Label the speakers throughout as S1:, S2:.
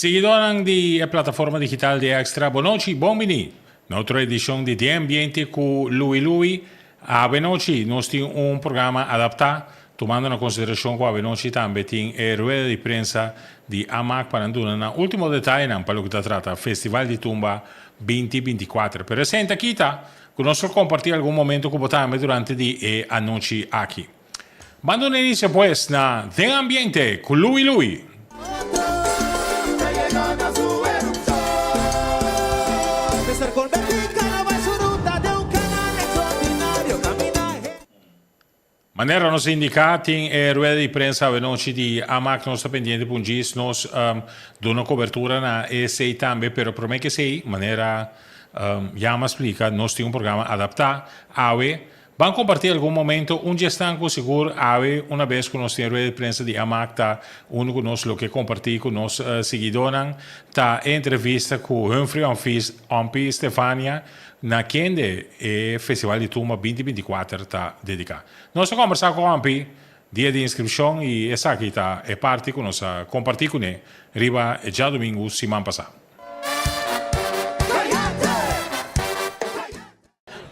S1: Siguidónan di e plataforma digital di Extra, bonochi, bon bini na otro edishon di Den Ambiente ku Louie Louie. Awenochi nos tin un programa adaptá, tumando na konsiderashon ku awenochi tambe tin e rueda di prensa di AMAC pa nan duna nan último detayenan pa loke ta trata Festival di Tumba 2024. Pero esei ta kita ku nos lo kompartí algun momento ku bo tambe durante di e anochi aki. Ban duna inicio pues na Den Ambiente cu Louie Louie. Manera nos a indica tin e rueda di prensa awenochi di AMAC nos ta pendiente pa un djis nos duna cobertura na esey tambe pero prome ke esey manera ya mi a splica nos tin un programa adapta awe. Ban kompartí algun momento un dje esnan ku sigur awe una bes ku nos tin e rueda di prensa di AMAC ta unu ku nos lo ke kompartí ku nos siguidónan ta e entrevista ku Humphrey Omphis Ompie Stefania na kende e Festival di Tumba 2024 ta dediká. Nos a kombersá ku Ompie dia di inskripshon i esaki ta e parti ku nos a kompartí kuné riba e djadumingu siman pasá.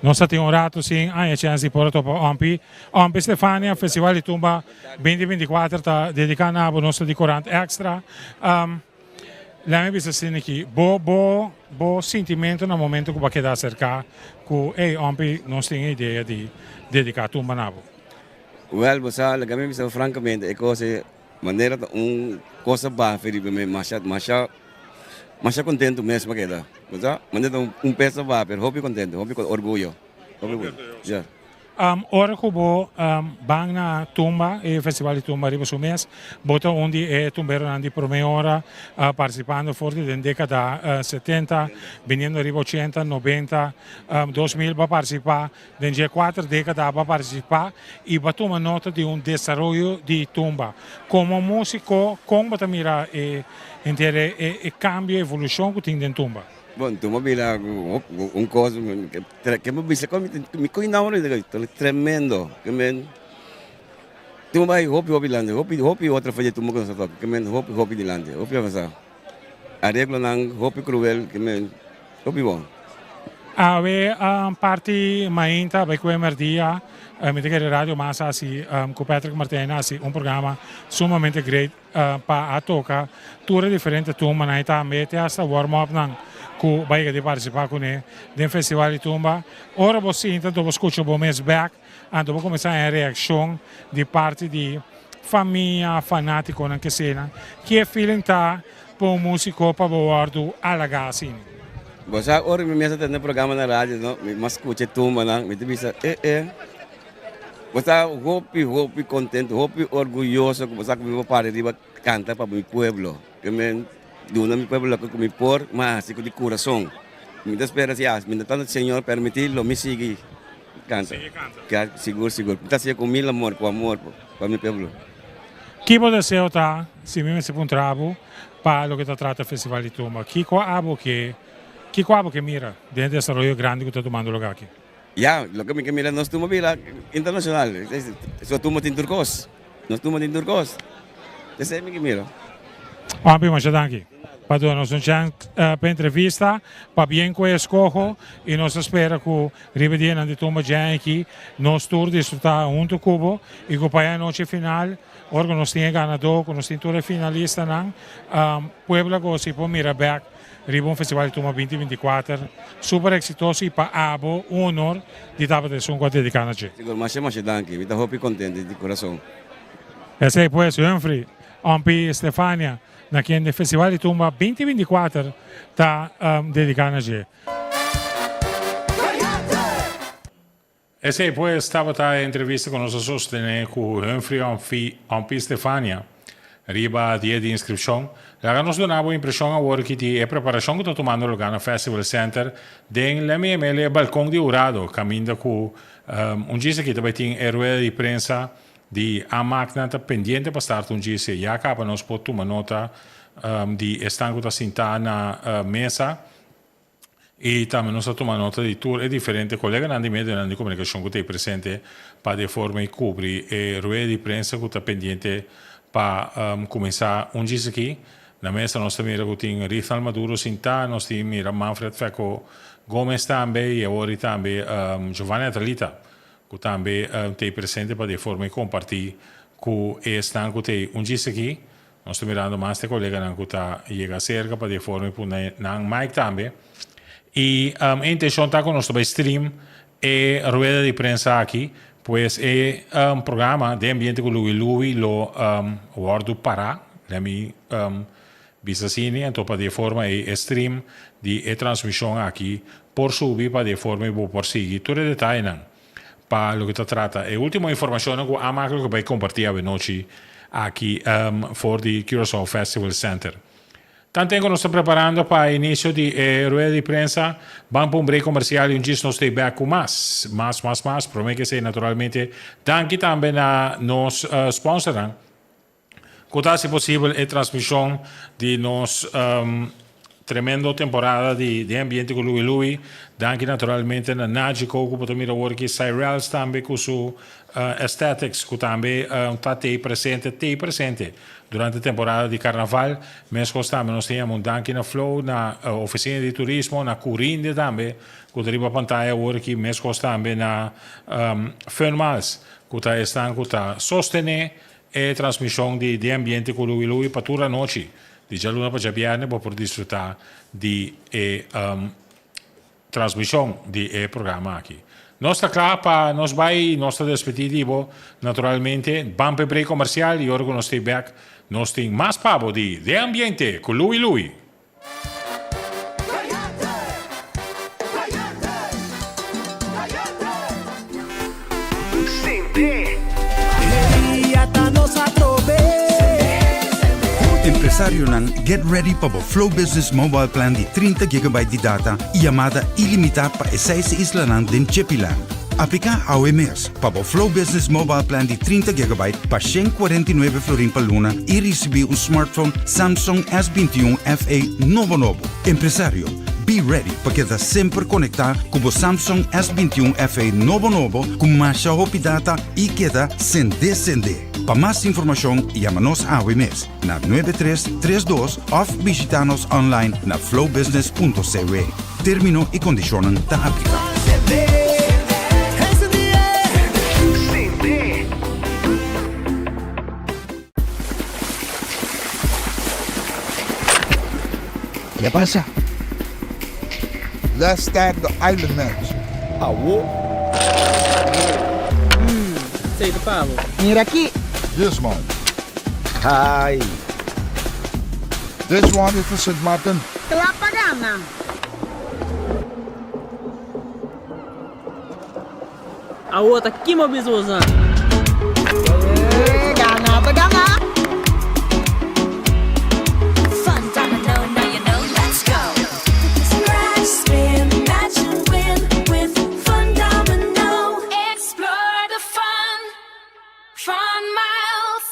S1: Nos ta tin un rato sin haña chèns di por a topa Ompi. Ompi Stefania, Festival di Tumba 2024 ta dediká na bo, nos ta di Korant Extra. Lèmi bisa asina aki, bo bo bo sintimentu na momento ku bo a keda aserká ku ey Ompi nos tin e idea di dediká tumba na bo.
S2: Wèl, bo sa, laga mi bisa bo frankamente, e kos ei manera ta un kos a bafe riba mi masha masha Masha contento mes pa keda. Bo sa? Manda ta un peso ba, pero hopi contento, hopi orguyo. Hopi orguyo. Ya.
S1: Ora ku bo ban na tumba, e festival di tumba riba su mes, bo ta un di e tumberonan di prome ora partisipando for di den dekada 70, biniendo riba 80, 90, 2000 bo a partisipá den dje kuater dekada bo a partisipá i bo a tuma nota di un desaroyo di tumba. Komo músiko, kon bo ta mira e Henter e cambio, evolucion cu tin den tumba.
S2: Bon, tumba bira un cos ke mi bisa mi koe nan tremendo ke men tumba bai hopi hopi dilanti hopi hopi otro fecha tumba ku nos a toka ke men hopi hopi dilanti hopi avansa areglonan hopi cruel ke men hopi bon.
S1: Awe parti mainta bai ku e merdia mi ta kere Radio Mas a hasi ku Patrick Martijn a hasi un programa sumamente great. Pa a toka tur e diferente tumbanan i tambe te hasta warm upnan ku bo a yega di partisipá kuné den festival di tumba. Ora bo sinta anto bo skucha bo mes bèk, anto bo kuminsá haña reakshon di parti di famia, fanátikonan kesenan. Ki e feeling ta pa un músiko pa bo wòrdu halagá asina?
S2: Bo sa ora mi mes a tende programa na radio no, mi mas skucha e tumbanan, mi ta bisa e e. Bo ta hopi hopi contento, hopi orguyoso cu bo sa cu mi por para riba canta pa mi pueblo. Cu mi duna mi pueblo loke cu mi por, mi a haci cu di curason. Mi ta spera si mi ta Señor permiti lo mi sigui canta. Sigur sigur. Mi ta haci'e cu mil amor, cu amor pa mi pueblo.
S1: Ki bo deseo ta, si mi mester puntra bo, pa loke ta trata Festival di Tumba? Kiko abo ke, kiko abo ke mira den e desaroyo grandi cu ta tumando lugar aki?
S2: Ya, loke mi ke mira nos tumba bira internacional. So tumba tin tur kos. Nos tumba tin tur kos. Esei mi ke mira.
S1: Hopi masha danki pa duna nos un chèns pa entrevista. Pabien ku e eskoho i nos ta spera ku riba e dianan di tumba dje aki nos tur disfrutá huntu ku bo i ku pa e anochi final ora ku nos tin e ganadó ku nos tin tur e finalistanan pueblo a gosa i por mira bèk Riba un festival di Tuma 2024 super exitoso y pa abo un honor di tabata esun cu a dedica na dje.
S2: Sigur, masha masha danki. Mi ta hopi contento di curason.
S1: Esey pues Humphrey, Ompie Stefania na kende Festival di Tumba 2024 ta dedica na dje. Esei pues tabata e entrevista ku nos a sostené ku Humphrey Ompie Stefania riba dia di inskripshon. Laga nos duna bo impreshon awor ki di e preparashon ku ta tumando lugá na Festival Center den Lemmy Emele e Balkon di Hurado kaminda ku un djis aki ta bai tin e rueda di prensa di AMAC nan ta pendiente pa start un djis ya kaba nos por tuma nota di esnan ku ta sintá na mesa. I tambe nos a tuma nota di tur e diferente koleganan di medionan di komunikashon ku ta ei presente pa di e forma ei kubri e rueda di prensa ku ta pendiente pa kuminsá un djis aki. Na mesa nos ta mira ku tin Rithnal Maduro sintá, nos tin mira Manfred Fecco Gomez tambe i awor i tambe Giovanni Atalita ku tambe ta ei presente pa di e forma ei kompartí ku esnan ku ta ei un djis aki. Nos ta mirando mas ta e koleganan ku ta yega serka pa di e forma ei pone nan mic tambe. I e intenshon ta ku nos ta bai stream e rueda di prensa aki, pues e programa Den Ambiente ku Louie Louie lo wòrdu pará, let mi bisa asini, anto pa di e forma ei e stream di e transmishon aki por subi pa di e forma ei bo por sigui tur e detayenan pa loke ta trata e ultimo informashonnan ku Amak lo ke bai kompartí awenochi aki for di Curaçao Festival Center. Tanten ku nos ta preparando pa inicio di e rueda di prensa, ban pa un break comercial y un djis nos ta bek ku mas, mas, mas, mas. Prome ke esei naturalmente danki tambe na nos sponsornan ku ta hasi posibel e transmision di nos tremendo temporada di Den Ambiente ku Louie Louie. Danki naturalmente na Nagico ku bo ta mira awor aki, Cyrels tambe ku su Aesthetics ku tambe ta tei presente, tei presente durante temporada di karnaval. Meskos tambe nos ta yama un danki na Flow, na Ofisina di Turismo, na Curinde tambe ku ta riba pantaya awor aki, meskos tambe na Fun Miles ku ta esnan ku ta sostené e transmishon di Den Ambiente ku Louie Louie pa tur anochi di djaluna pa djabièrnè bo por disfrutá di e Transmishon di e programa aki. Nos ta kla pa nos bai i nos ta despedí di bo naturalmente. Ban p'e break komersial i ora ku nos stay bek nos tin mas pa bo di Den Ambiente ku Louie Louie.
S3: Empresarionan, get ready pa bo Flow Business Mobile Plan di 30 gigabyte di data y yamada ilimita pa e seis islanan den Chepiland. Aplica awe mes pa bo Flow Business Mobile Plan di 30 gigabyte pa 149 florin pa luna y ricibi un smartphone Samsung S21 FE nobo nobo. Empresario, Be ready pa keda semper konektá ku bo Samsung S 21 FE nobo nobo ku masha hopi data i keda sendé sendé. Pa mas informashon yama nos awe mes na 9332 òf bishitá nos online na flowbusiness.cw. Término i kondishonnan ta apliká.
S4: Ke pasa?
S5: Let's start the island match.
S4: Awo.
S6: Mm, sei ta pa bo.
S4: Mira aki.
S5: This one.
S4: Hai.
S5: This one is for Sint Maarten.
S7: Kla pa gana.
S6: Awo ta kima bisa boso.
S7: Gana ta gana.
S8: Fun domino, now you know, let's go. Scratch, spin, match and win with Fun Domino. Explore the fun, fun miles.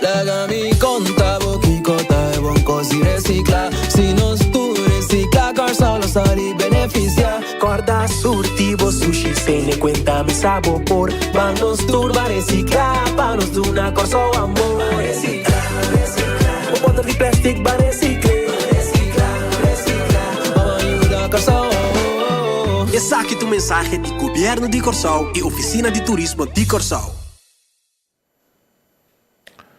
S9: Laga mi konta bo kiko ta e bon kos di resikla. Si nos tur resikla, Kòrsou lo sali benefisiá.
S10: Kòrda surti bo sushi sene kuenta mi sa bo por. Ban nos tur ban resikla pa nos duna Kòrsou amor.
S9: Ban resikla, resikla.
S10: Bo bòter di plèstik ban resikl'é.
S9: Ban resikla, resikla. Ban yuda Kòrsou.
S10: Esaki ta un mensahe di Gobièrnu di Kòrsou i Ofisina di Turismo di Kòrsou.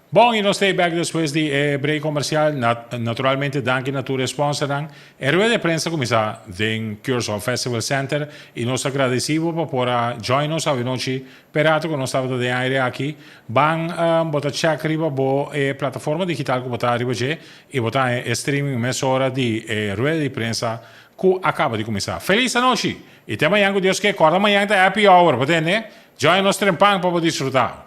S1: Bon y nos ta back despues di e break comercial. Naturalmente danki na tur e sponsornan. E rueda de prensa cuminsa den Curaçao Festival Center y nos ta agradeci bo pa por a join nos awenochi p'e rato cu nos tabata den aire aki. Ban bo ta check riba bo e plataforma digital cu bo ta riba dje y bo ta haña e streaming mesora di e rueda di prensa cu a caba di cuminsa. Feliz anochi y te mañan cu Dios ke. Corda mañan ta happy hour, bo tende? Join nos trempan pa bo disfruta.